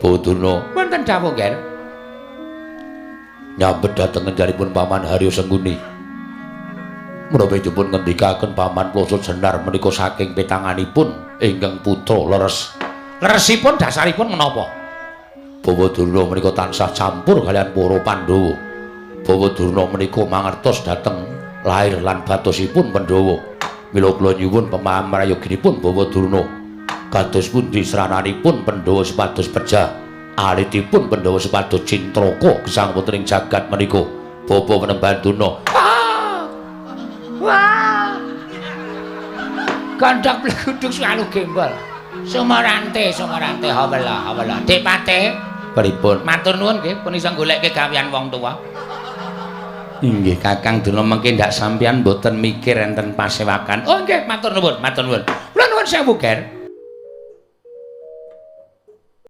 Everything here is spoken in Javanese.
Bawa Durna. Wonten dawuh, Ger. Nyambet dhateng ngenjaripun Paman Haryo Sengkuni. Menapa dipun ngendikaken Paman Ploso Jenar menika saking petanganipun ingkang putra leres. Leresipun dasaripun menapa? Bawa Durna menika tansah campur kaliyan para Pandhawa. Bawa Durna menika mangertos dhateng lair lan batosipun Pandhawa. Mila kula nyuwun pemahaman prayoginipun Bawa Durna. Kados pundi srananipun Pandhawa supados pejah, alitipun Pandhawa supados cintraka gesang wonten ing jagat menika. Bapa Panembahan Durna. Ah! Wah. Gandhak bleguduk selalu gembol. Sumarante, sumarante hawala, hawala. Depate, Pripun? Matur nuwun nggih pun iso golekke gawean wong tuwa. Inggih, Kakang Durna, mengke ndak sampeyan mboten mikir enten pasewakan. Oh nggih, matur nuwun, matur nuwun. Kula nuwun sewu, Ger.